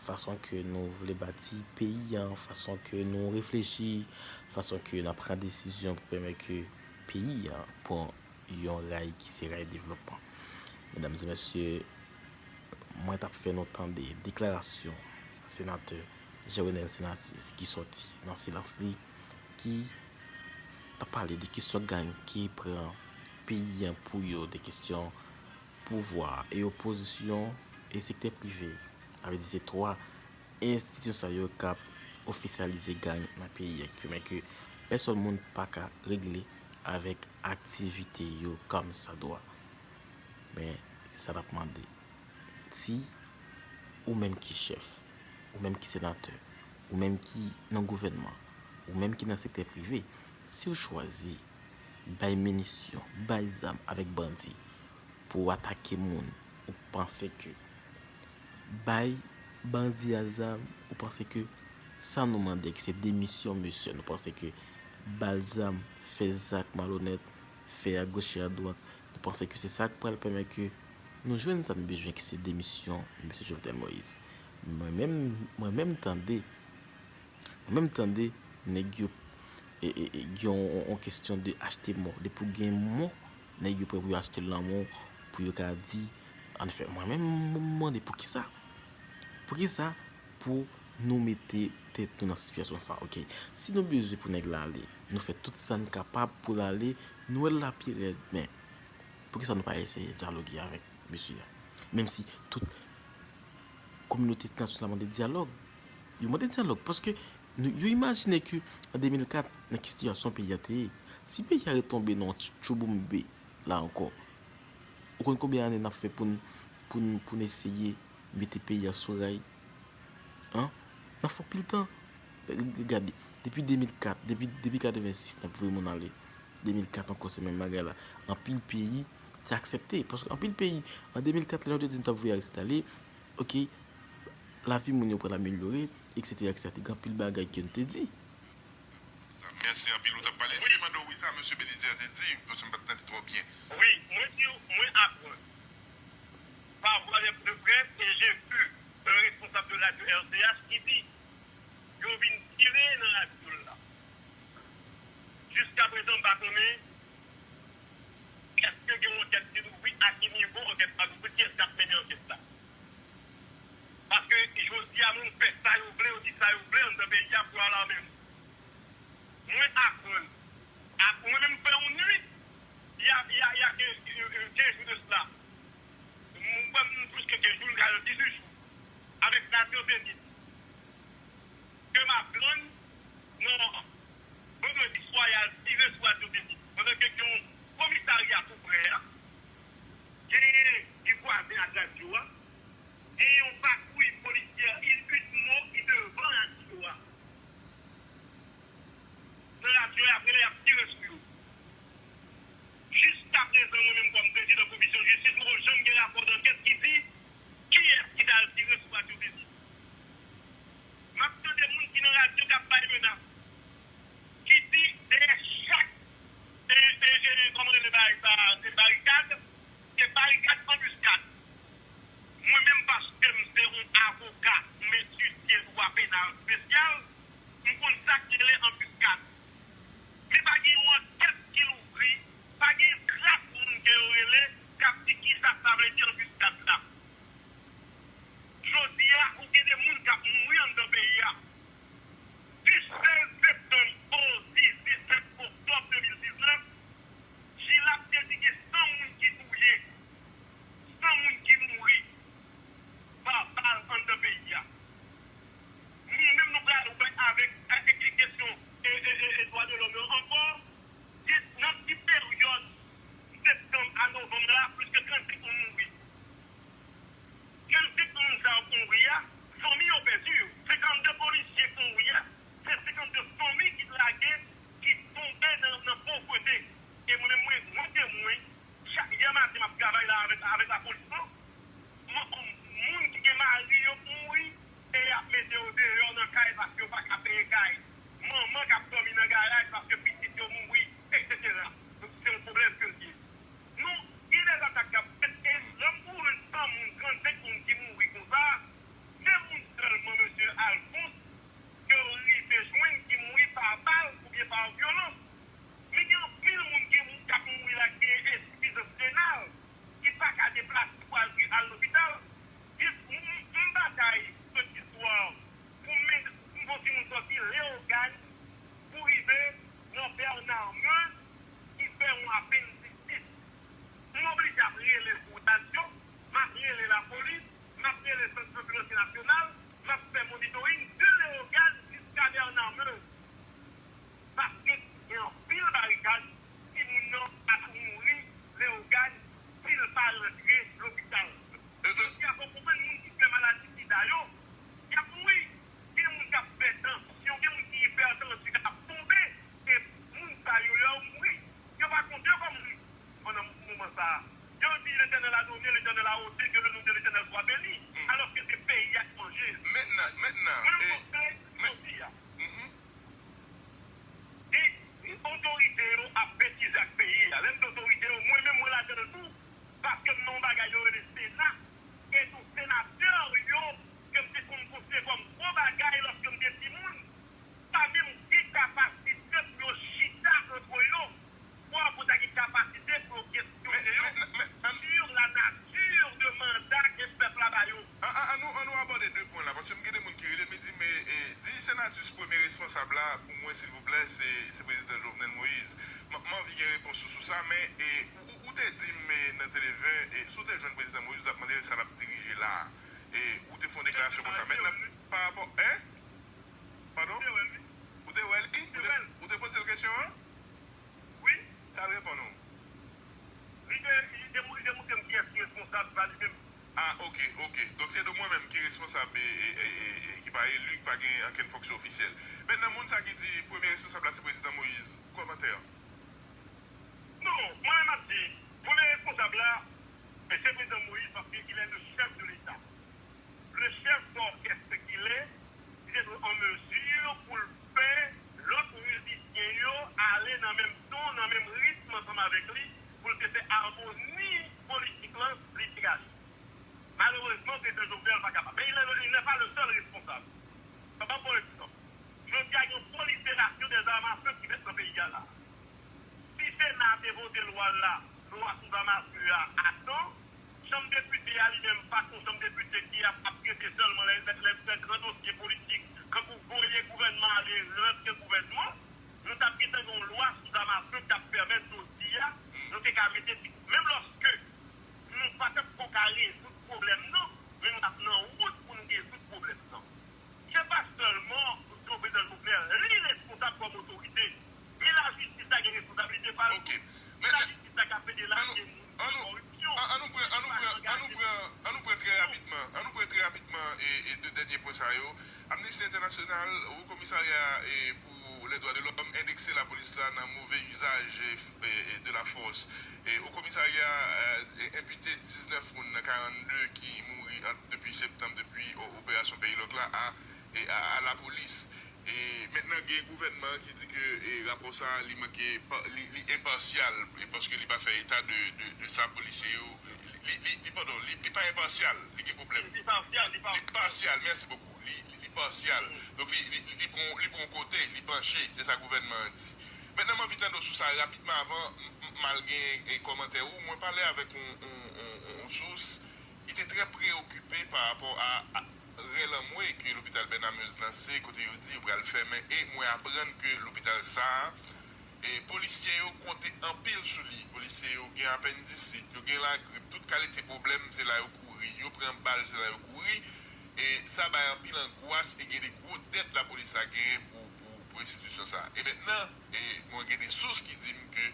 fason ke nou vle bati peyi an, fason ke nou reflechi, fason ke n ap pran desizyon pou pèmèt ke peyi an pran yon ray ki se ray devlopman. Medam e mesye, mwen t ap fè nou tande deklarasyon senatè Jean Renel Senatus ki sòti nan silans li, ki T ap pale de kesyon gang ki pran peyi an pou yo, de kesyon pouvwa e opozisyon e sektè prive. Sa vle di se twa enstitisyon sa yo k ap ofisyalize gang nan peyi an, men ke pèsòn moun pa ka regle avèk aktivite yo kòmsadwa. Men sa n ap mande, si ou menm ki chèf, ou menm ki senatè, ou menm ki nan gouvènman, ou menm ki nan sektè prive, si w chwazi bay minisyon, bay zam avèk bandi pou w atake moun, ou panse ke bay bandi a zam, ou panse ke sa nou mande ki se demisyon mesye, nou panse ke bay zam, fè zak malonèt, fè agoch e adwat, nou panse ke se sa k pral pèmèt ke nou jwenn sa nou bezwen ki se demisyon mesye Jovenel Moïse. Mwen menm, mwen menm tande, mwen menm tande nèg yo e, e, e, gen yon, yon kesyon de achte mò. Depi w gen mò, nèg yo prè pou yo achte lanmò, pou yo ka di, anfen, mwen menm, mwen mande poukisa? Poukisa pou nou mete tèt nou nan sitiyasyon sa? Oke, si nou bezwen pou nèg la ale, nou fè tout sa n kapab pou l ale, nou wè l la pi rèd, men poukisa nou pa eseye dyaloge avèk mesye a? Menm si tout kominote entènasyonal mande dyalòg, yo mande dyalòg, paske nou, yo imajine ke an de mil kat, nan ki sitiyasyon peyi a te ye, si peyi a retonbe nan yon tch-, tchouboumbe la ankò, ou konn konbyen ane n ap fè pou n, pou n, pou n eseye mete peyi a sou ray? An? N ap fè anpil tan. Gade, depi de mil kat, depi, depi katrevensis, n ap voye moun ale. De mil kat ankò, se menm bagay la. Anpil peyi te aksepte. Paske anpil peyi, an de mil kat, lè nou te di nou t ap voye Aristide ale, oke, lavi moun yo pral amelyore, etsetera, etsetera. Te gen anpil bagay ke nou te di. Mèsi anpil, ou t ap pale. Wi, mande w wi sa mesye Belizaire te di, paske m pa t tande twò byen. Wi, mwen di w, mwen aprann. Par voie de presse, et j'ai vu un responsable de radio R C H ki di, yo vin tire nan radyo l la. Jiskaprezan, m pa konnen èske gen yon ankèt ki louvri, a ki nivo ankèt la louvri, kiyès k ap mennen ankèt la. Paske jodi a, moun fè sa yo vle, yo di sa yo vle anndan peyi a pou yo alame moun. Mwen aprann. Ap-, mwen menm fè yon nwit, y a, y a, y a ke, euh, euh, kenz jou de sila. Mwen kwè m plis ke kenz jou, m ka di dizuit jou. Avèk radyo Zenith. Ke m aprann, non, vandredi swa, y al tire sou radyo Zenith. Pandan ke gen yon komisarya tou prè a, genyen ki vwazen ak radyo a, genyen yon patwouy polisyè, il, uit mo ki devan radyo a. Nan radyo a, y ap rele, y ap tire sou yo. Jiskaprezan, mwen menm kòm prezidan komisyon jistis, m poko janm gen rapò dankèt ki di kiyès ki t al tire sou radyo Zenith. M ap tande moun ki nan radyo k ap bay menas, ki di dèyè chak, e, e, e, kòman rele bagay sa, e, barikad, se barikad anbiskad. Mwen menm, paske m se yon avoka, m etidye dwa penal espesyal, m konn sa k rele anbiskad. Men pa gen yon ankèt ki louvri, pa gen kras moun ke yo rele k ap di kisa sa vle di anbiskad la. Jodi a, ou gen de moun k ap mouri anndan peyi a. Di sèz septanm o dizuit oktòb de mil diznèf, Jilap te di gen san moun ki touye, san moun ki mouri pa bal anndan peyi a. Nou menm, nou pral wè avèk, avèk kesyon e, e, e, e dwa de lòm yo ankò. Gen, nan ti peryòd septanm a novanm la, plis ke trannsenk moun mouri. Trannsenk moun sa yo k mouri a, fanmi yo pèdi yo. Senkannde polisye k mouri a, se senkannde fanmi ki t lage, ki tonbe nan, nan povrete. E mwen menm, mwen, mwen temwen, chak yè maten m ap travay la avèk, avèk lapolis lan. Mwen, moun ki gen mari yo k mouri, e y ap mete yo deyò nan kay paske yo pa ka peye kay. Manman k ap dòmi nan garaj paske pitit yo mouri, etsetera. Donk, se yon pwoblèm ke l ye. Nou, gen de zatak k ap fèt, e lè m pou jwenn san moun, trannsenk moun ki mouri konsa, de moun sèlman, mesye Alphonse, ke yo rive jwenn ki mouri pa bal oubyen pa vyolans. Men gen anpil moun ki mou-, k ap mouri la ki gen ensifizans renal, ki pa ka deplase pou al, al lopital. Jis m, m, m batay soti swa pou m, m fè yon timoun sòti Leyogàn pou rive Nasyonal, m ap fè monitoring de Leyogàn jiska Bènameu. Paske gen anpil barikad, timoun nan ap mouri Leyogàn si l pa rantre lopital. Jodi a, fò w konprann moun ki fè maladi sida yo, y ap mouri. Gen moun k ap fè tansyon, gen moun ki ipètansyon k ap tonbe. E moun sa yo, lè yo mouri, yo pa konte yo kòm moun pandan moman sa a. Yo di, Letènèl a donné, Letènèl a ôté, que le nom de l'Éternel soit béni. Alòske se peyi a k manje. Mentnan, mentnan, Mwen, m panse, jodi a, e otorite yo ap betize ak peyi a. Lè m di otorite yo, mwen menm mwen ladan l tou, paske m nan yon bagay yo rele Sena, e tou senatè yo ke m te konn konsidere kòm gwo bagay lòske m te timoun, pa menm gen kapasite pou yo chita antre yo, pou ta gen kapasite pou yo kesyone yo sur la nature de manda ke pèp la ba yo. An, an, an nou, an nou abòde de pwen la, paske m gen de moun ki rele m, e di, men, e, di Senatus premye responsab la pou mwen, silvouplè, se, se prezidan Jovenel Moïse. M, m anvi gen repons ou sou sa, men, e, ou, ou, ou te di m, e, nan Tele ven, e, si w te jwenn prezidan Moïse, w t ap mande l sa l ap dirije la a. E, ou te fè yon deklarasyon konsa. Mentnan, pa rapò, en? Padon? Ou te wè l? Ou te, ou te poze l kesyon an? Wi. Sa l reponn ou? Li te, li te, li te montre m kiyès ki responsab, se pa li menm. Ah, ok, ok. Donk, se de mwen menm ki responsab e, e, e, e, e ki pa eli, ki pa gen ankenn fonksyon ofisyèl. Mentnan, moun sa ki di premye responsab la se prezidan Moïse. Kòmantè an? Non, mwen menm ap di, premye responsab la, se prezidan Moïse, paske il est le chef de l'État. Le chef d'orchestre qu'il est, li te dwe an mezi pou l fè lòt mizisyen yo ale nan menm ton, nan menm ritm ansanm avèk li, pou l te fè amoni politik lan, li te gache. Malerezman, prezidan Jovenel pa kapab. Men il n'est, il n'est pas le seul responsable. Ban m ba w yon egzanp. Jodi a, gen yon proliferasyon dè zam a fe ki fèt nan peyi a la. Si Sena te vote lwa l la, lwa sou zam a fe a, a tan, Chanm Depite a li menm pa t yon Chanm Depite ki ap, ap trete sèlman lè, lè, lè, lè gran dosye politik, kankou voye gouvènman ale, rantre gouvènman, nou t ap gentan gen yon lwa sou zam a fe k t ap pèmèt jodi a, nou te ka mete ti, menm lòske nou pa t ap ko ka rezoud pwoblèm nan, men n ap nan wout pou n rezoud pwoblèm nan. Se pa sèlman prezidan Jovenel, li responsab kòm otorite, men lajistis la gen responsablite pa l tou. Se lajistis la k ap ede lage moun nan kòripsyon. An nou pran, an nou pran, an nou pran, an nou pran trè rapidman, an nou pran trè rapidman e, e de dènye pwen sa yo. Amnesty International, Wo Komisarya e pou lè dwa de lòm endekse lapolis la nan move izaj e, e, e de la fòs. E Wo Komisarya e, enpite diznèf moun nan karannde ki mouri ant depi septanm, depi o-, operasyon Peyi Lòk la a, e a, a lapolis. E mentnan gen gouvènman ki di ke e, rapò sa a, li manke pa, li, li enpasyal, e paske li pa fè eta de, de, de sa polisye yo, li, li, li, padon, li, li pa enpasyal, li gen pwoblèm. Li pasyal, li pa. Li pasyal, mèsi bokou. Li, li, li pasyal. Donk, li, li, li pran, li pran kote, li panche, se sa gouvènman an di. Mentnan, m anvi tande w sou sa rapidman avan m, m, m al gen e, kòmantè ou. Mwen pale avèk yon, yon, yon, yon, yon sous ki te trè preyokipe pa rapò a, a rèl anmwe ke lopital Bènamez lanse, kote yo di yo pral fèmen, e mwen aprann ke lopital sa a, e polisye yo konte anpil sou li. Polisye yo gen apendisit, yo gen lagrip, tout kalite pwoblèm, se la yo kouri. Yo pran bal, se la yo kouri. E sa bay anpil angwas e gen de gwo dèt lapolis la genyen pou, pou, pou enstitisyon sa a. E mentnan, e mwen gen de sous ki di m ke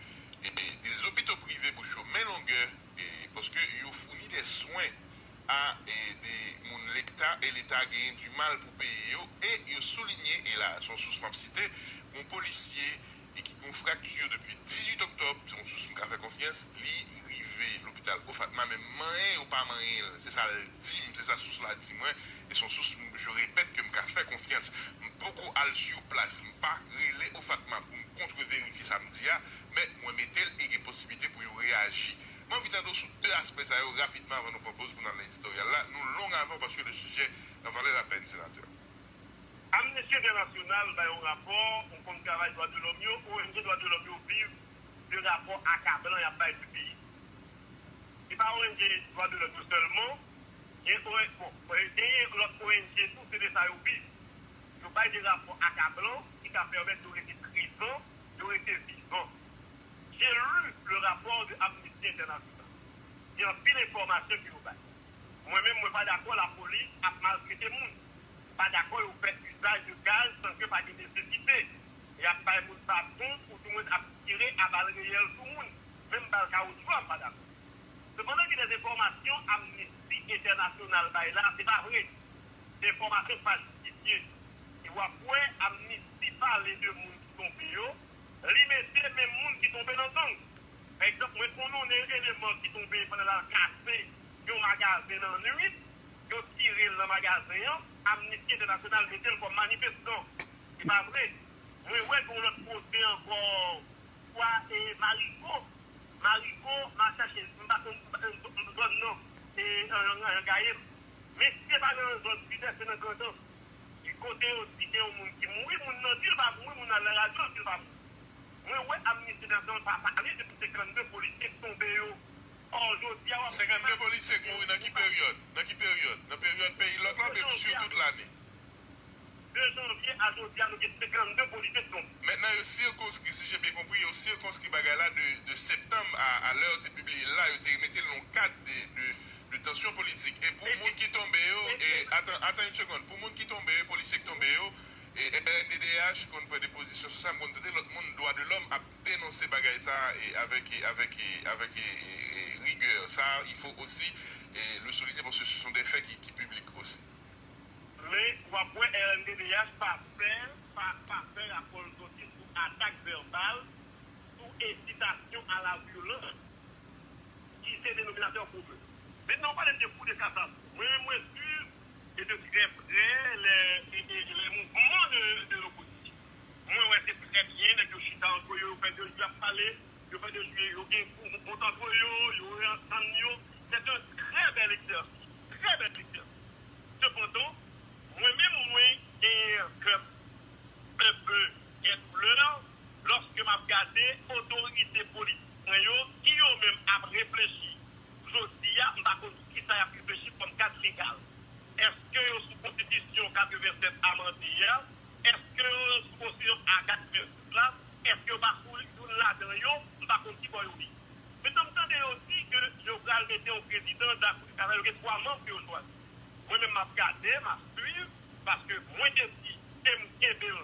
e, de lopito prive bouch yo men longè, e, paske yo founi de swen a e, de moun Leta, e Leta genyen dimal pou peye yo, e yo soulinye, e la, se yon sous m ap site, yon polisye e ki gen yon frakti depi dizuit oktòb, se yon sous m ka fè konfyans, li rive lopital Ofatma, men manyen yo pa manyen l. Se sa l di m, se sa sous la di mwen, e se yon sous m, je répète, ke m ka fè konfyans. M poko al sou plas, m pa rele Ofatma pou m kontreverifye sa m di a, men mwen mete l e gen posiblite pou yo reyaji. M anvi tande w sou de aspè sa yo rapidman avan nou pran poz pou n al nan editoryal la. Nou long avan paske le sujet en valait la peine, senatè. Amnesty International bay yon rapò, yon konn travay dwa de lòm yo, O N G dwa de lòm yo viv de rapò akablan y ap bay sou peyi. Se pa O N G dwa de lòm yo sèlman, gen O N G, bon, genyen lòt O N G tou, se de sa yo viv. Yo bay de rapò akablan ki ka pèmèt yo rete prezan, yo rete vivan. J'ai lu le rapport de Amnesty International. Gen anpil enfòmasyon ke yo bay. Mwen menm, mwen pa dakò lapolis ap maltrete moun. M pa dakò yo fè izaj de gaz san ke pa gen nesesite. Y ap bay moun baton oudimwen ap tire a bal reyèl sou moun. Menm bal kawotchou a, m pa dakò. Sepandan, gen de enfòmasyon Amnesty International bay la, se pa vre. Se enfòmasyon falsifye. E w ap wè Amnesty pale de moun ki tonbe yo, li mete menm moun ki tonbe nan gang. Pa egzanp, mwen konnen yon eleman ki tonbe pandan l al kase yon magazen nan nwit, yo tire l nan magazen an, Amnesty International mete l kòm manifestan. Se pa vre. Mwen wè gen yon lòt kote ankò, kwa, e, Mariko. Mariko, m a chache, m pa konn, m pa konn zòn nan, e, an, an, an gaye m. Men si se pa nan zòn Sid, se nan Grandans. Ki kote yo di gen yon moun ki mouri, moun nan di l pa mouri, moun nan al nan radyo, l di l pa mouri. Mwen wè Amnesty International pa pale de senkannde polisye k tonbe yo. Ò, jodi a, w ap... Senkannde polisye k mouri nan ki peryòd? Nan ki peryòd? Nan peryòd peyi lòk la oubyen sou tout lane? De janvye a jodi a, nou gen senkannde polisye k tonbe. Mentnan, yo sikonskri, si j'ai bien compris, yo sikonskri bagay la de, de septanm a, a lè yo te pibliye l la, yo te mete l nan yon kad de, de, de tansyon politik. E pou moun ki tonbe yo, e, atan, atan yon segonn, pou moun ki tonbe yo, polisye k tonbe yo, e R N D D H konn pran de pozisyon sou sa, m konn tande lòt moun, dwa de lòm, ap denonse bagay sa, e avèk, e avèk, e avèk, e, e, e rigè. Sa, il faut aussi, e, le souligner, parce que ce sont des faits qui, qui publics aussi. Men, w ap wè R N D D H pa fè, pa, pa fè rapò l soti sou atak vèbal, sou ensitasyon a la vyolans, ki se denominatè komen. Mentnan, w pale m de kou de kasasyon. Mwen menm, mwen swiv e de trè prè lè, e, e, les mouvements de, de l'opposition. Mwen wè se trè byen, nèg yo chita antre yo, yo fè de, y ap pale, yo fè de jwe, yo gen kou, kont antre yo, yo antann yo. C'est un très bel exercice, très bel exercice. Sepandan, mwen menm, mwen genyen kè m un peu gen doulè lòske m ap gade otorite politik mwen yo ki yo menm ap reflechi. Jodi a, m pa konn sou kisa y ap reflechi kòm kad legal. Èske yo sou konstitisyon katrevennsèt amande a? Èske yo sou konstitisyon a katrevensis la? Èske yo pa sou youn ladan yo? M pa konn ki bò yo ye. Mentnan, m tande yo di ke yo pral mete yon prezidan, daprè sa, yo gen twa manm ke yo chwazi. Mwen menm, m ap gade, m ap swiv, paske mwen te di, e m kenbe l,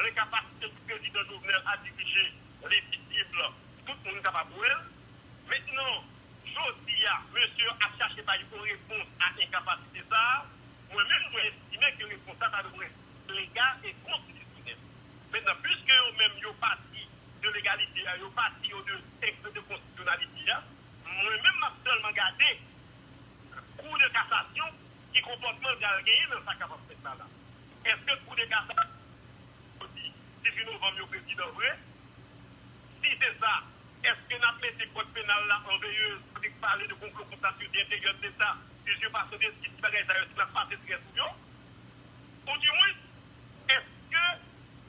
lenkapasite pou prezidan Jovenel a dirije, li vizib, tout moun kapab wè l. Mentnan, jodi a, mesye yo ap chache bay yon repons a enkapasite sa a. Mwen menm, mwen estime ke repons la ta dwe legal e konstitisyonèl. Mentnan, piske yo menm, yo pati de legalite a, yo pati yo de, de konstitisyonalite a, mwen menm, m ap sèlman gade Kou de kasasyon, ki konpòtman l pral genyen nan sa k ap fèt la la? Èske Kou de kasasyon di dizuit novanm yo prezidan vre? Si se sa, èske n ap mete kòd penal la an veyez, kote k pale de konplo kont la sirete enteryè de Leta, si yo pa sot eskit ti bagay sa yo, si n ap pase trè sou yo? Oudimwen, èske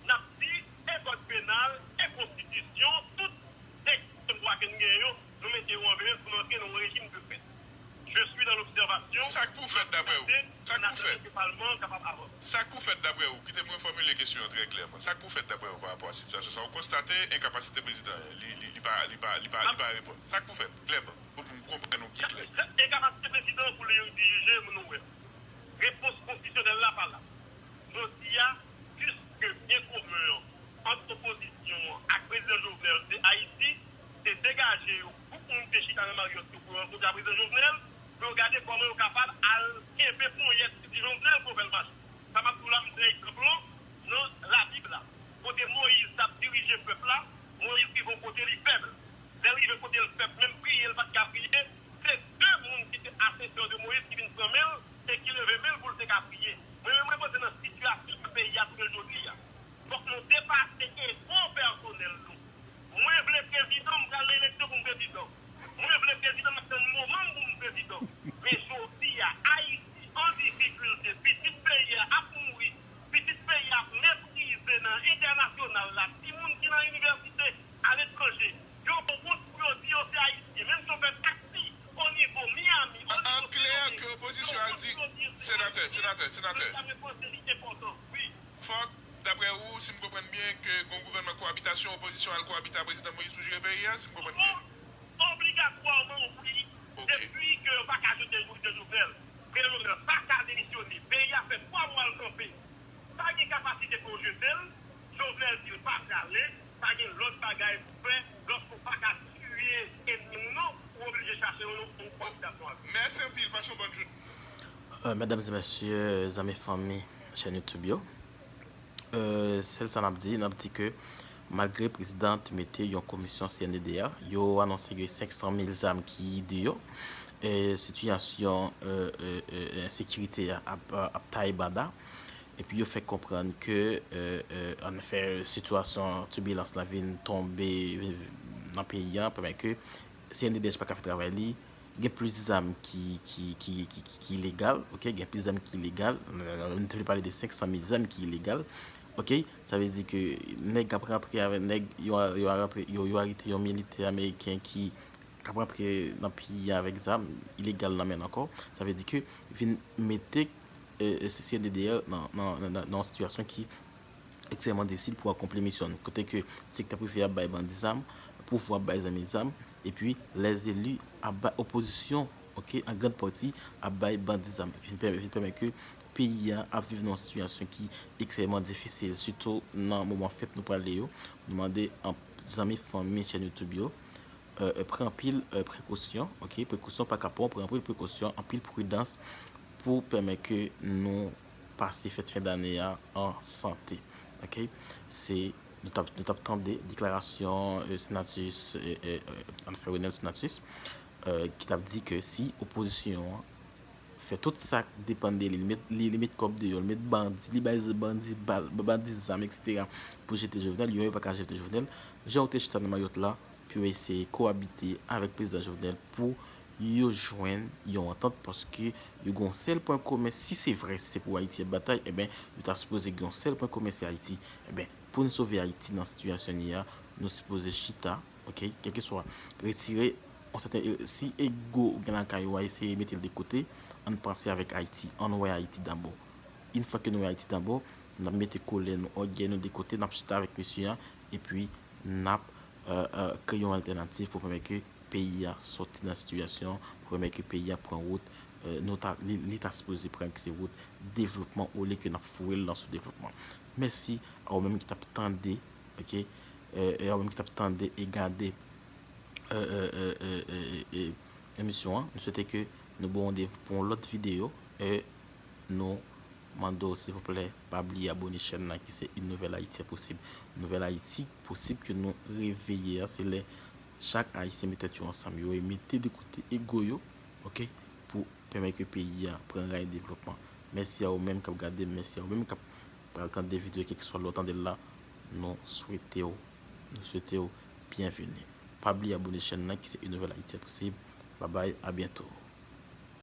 n ap di e kòd penal, e konstitisyon, tout tèks dwa ke n gen yo, nou mete yo an veyez pou n antre nan yon rejim de fèt? Je suis dans l'observation. Sa k pou fèt daprè w? Sa k pou fèt? Ke palman an kapab avanse. Sa k pou fèt daprè w? Kite mwen fòmile kesyon an trè klèman. Sa k pou fèt daprè w pa rapò a sitiyasyon sa a? Ou konstate enkapasite prezidan an, li, li, li pa, li pa, li pa, li pa reponn. Sa k pou fèt klèman? Pou, pou m konprann ou pi klè. Enkapasite prezidan an pou li dirije, nou wè. Repons konstitisyonèl la pa la. Jodi a, piske byen komen an ant opozisyon an ak prezidan Jovenel se Ayiti, se degaje yo, gwoup moun te chita nan Marriott yo pou yo rankontre ak prezidan Jovenel, pou yo gade kòman yo kapab al kenbe ponyèt Jovenel pou yo fè l mache. Sa m ap di w la, m pran egzanp lan nan Labib la, kote Moyiz t ap dirije pèp la, Moyiz rive yon kote li fèb. Lè l rive kote l fèb, menm priye l pa t ka priye. Se de moun ki te asesyan de Moyiz ki vin pran men l e ki leve men l pou l te ka priye. Mwen menm, mwen panse nan sitiyasyon ke peyi a tounen jodi a, fòk nou depase ego pèsonèl nou. Mwen vle prezidan, m pral nan eleksyon pou m prezidan. Mwen vle prezidan, m ap tann moman m pou m prezidan. Men jodi a, Ayiti an difikilte, pitit peyi a ap mouri, pitit peyi a ap meprize nan entènasyonal la, timoun ki nan inivèsite aletranje, yo gen wont pou yo di yo se Ayisyen, menm si yo fè taksi o nivo Miami, o nivo Sendomeng, yo gen wont pou yo di yo se Ayisyen. An klè, ke opozisyon al di, senatè, senatè, senatè. Mwen ta vle panse li enpòtan, wi. Fòk, daprè ou, si m konprann byen, ke gon gouvènman kowabitasyon, opozisyon al kowabite a prezidan Moïse pou jere peyi a, si m konprann byen? Obligatwaman, wi. Ok. Depi ke yo pa ka jete Moïse Jovenel, Prezidan Jovenel pa ka demisyone. Peyi a fè twa mwa l kanpe. Pa gen kapasite pou yo jete l. Jovenel di l pa prale. Pa gen lòt bagay pou fè lòske w pa ka tiye enmi w non, ou oblije chache yon, yon kòdinasyon avè l. Mèsi anpil, pase yon bòn jounen. Euh, medam e mesye, zanmi fanmi chèn YouTube yo. Euh, sèl sa n ap di, n ap di ke malgre prezidan te mete yon komisyon C N D D A, yo anonse gen senk san mil zam ki deyò. E sitiyasyon euh, euh, euh, ensekirite a ap, ap taye banda. Epi yo fè konprann ke euh, euh, annefè sitiyasyon tibilans la vin tonbe vin- nan peyi a, pèmèt ke C N D D H pa ka fè travay li. Gen plis zam ki, ki, ki, ki, ki, ki ilegal, ok? Gen plis zam ki ilegal. Nou te vle pale de senk san mil zam ki ilegal, ok? Sa vle di ke nèg k ap rantre avè nèg, yo, yo, rantre, yo, yo arete yon militè ameriken ki, k ap rantre nan peyi a avèk zam ilegal nan men l ankò. Sa vle di ke vin mete euh, euh, C N D D A nan, nan, nan, nan yon sitiyasyon ki ekstrèmman difisil pou akonpli misyon l. Kote ke sektè prive ap bay bandi zam, pouvwa ap bay zanmi zam, epi lèzeli ap bay opozisyon, ok, an grann pati ap bay bandi zam. Vin pèmèt, vin pèmèt ke peyi a ap viv nan yon sitiyasyon ki ekstrèmman difisil, sitou nan moman fèt nou prale yo. Nou mande an zanmi fanmi chèn YouTube yo euh, euh, pran anpil euh, prekosyon, ok? Prekosyon pa kapon, pran anpil prekosyon, anpil pridans pou pèmèt ke nou pase fèt fen dane a an sante, ok? Se, nou t ap, nou t ap tande deklarasyon euh, senatis euh, euh, euh, Anfè Renel Senatus euh, ki t ap di ke si opozisyon an fè tout sa k depann de li, li met, li, li met kòb deyò, li met bandi, li bay bandi bal, bandi zam, et cetera, pou jete Jovenel, yo menm yo pa ka jete Jovenel. Jan yo te chita nan Mayòt la, pou yo eseye kowabite avèk prezidan Jovenel pou yo jwenn yon antant, paske yo gen yon sèl pwen komen. Si se vre, si se pou Ayiti y ap batay, enben, yo ta sipoze gen yon sèl pwen komen, se Ayiti. Enben, pou n sove Ayiti nan sitiyasyon li a, nou sipoze chita, ok? Kèlkeswa, retire yon sèten, si ego ou gen lakay ou a, eseye mete l de kote, ann panse avèk Ayiti, ann wè Ayiti dabò. Yon fwa ke nou wè Ayiti dabò, n ap mete kolè nou, ògèy nou de kote, n ap chita avèk mesye a, epi n ap euh, euh, kreye yon altènativ pou pèmèt ke peyi a sòti nan sitiyasyon, pou pèmèt ke peyi a pran wout euh, nou ta, li, li ta sipoze pran, ki se wout devlopman, olye ke n ap foure l nan sou devlopman. Mèsi a ou menm ki t ap tande, ok? Euh, e a ou menm ki t ap tande e gade euh, euh, euh, euh, euh, euh, emisyon an. Nou swete ke nou ba w randevou pou yon lòt videyo. E nou mande w, silvouplè, pa bliye abone chèn nan ki se Une Nouvelle Haïti est possible. Nouvèl Ayiti posib ke nou reveye a, se lè chak Ayisyen met tèt yo ansanm, yo mete de kote ego yo, ok, pou pèmèt ke peyi a pran ray devlopman. Mèsi a ou menm k ap gade m, mèsi a ou menm k ap pral tande videyo, kèlkeswa lè w tande l la, nou swete w, nou swete w byenveni. Pa bliye abone chèn nan ki se Une Nouvelle Haïti est possible. Babay, a byento.